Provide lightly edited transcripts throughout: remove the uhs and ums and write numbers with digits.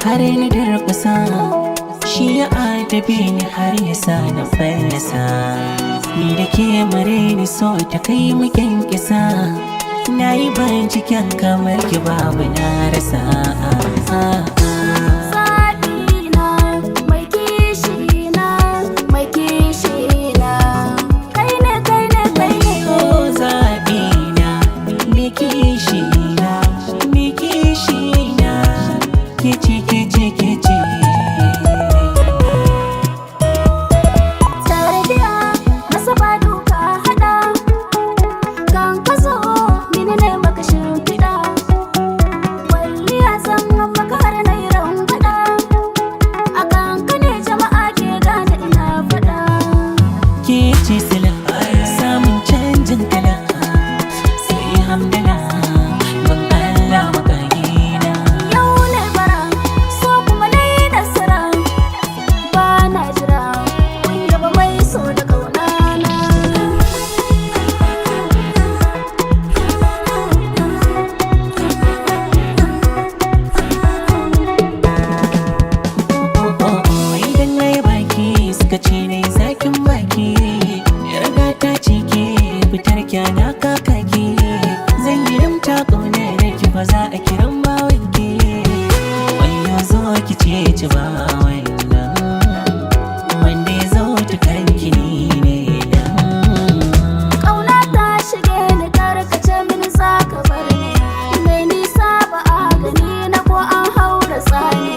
Har na durƙusa, shi ya adabe ni har ya sa na fallasa. Ni da ke mare ni so ta kai mu kyankyasa. Na yi binciken kamar ki babu na rasa. Zaɓina, mai kishina, mai kishina. Kai ne, kai ne, kai ne. Oh, zaɓina, me kishina, me kishina, ke ce, ke ce, ke ce. Tarbiya, masaba duka haɗa. Kan ka zo, mini ne maka shimfiɗa. Kwalliya zan maka har na yi rangwaɗa. A kan ka ne jama'a ke gane ina faɗa. Ke ce sila samun canjin kala, sai hamdala ban Allah makagina. Yau ne bara, so kuma na yi nasara. Ba na jira, kun yaba mai so da ƙaunana. Oh, oh, oh, idan na yi baki suka ce na yi zakin baki. Yarda ta ce ke fitar kyana kakaki. Zan yi rimta ƙaunar ki ba za a kiran bawanki. Wayo zo ki ce ci ba wannan wanda ya zo ta kanki ni ne nan. Ƙauna ta shige ni, karkace mini za ka bar ni. Mai nisa ba a gani na ko an haura tsani.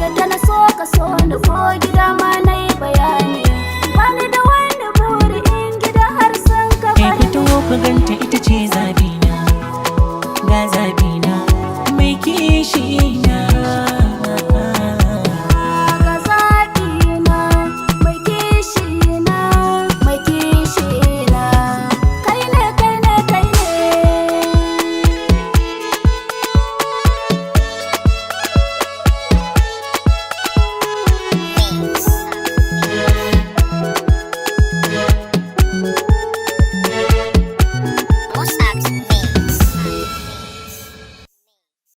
Yadda na so ka so ni ko gida ma na yi bayani. Bani da wani buri in gida har sun ka Kai bar fito ni. ku ganta ita ce zabina, ga zabina, mai kishi.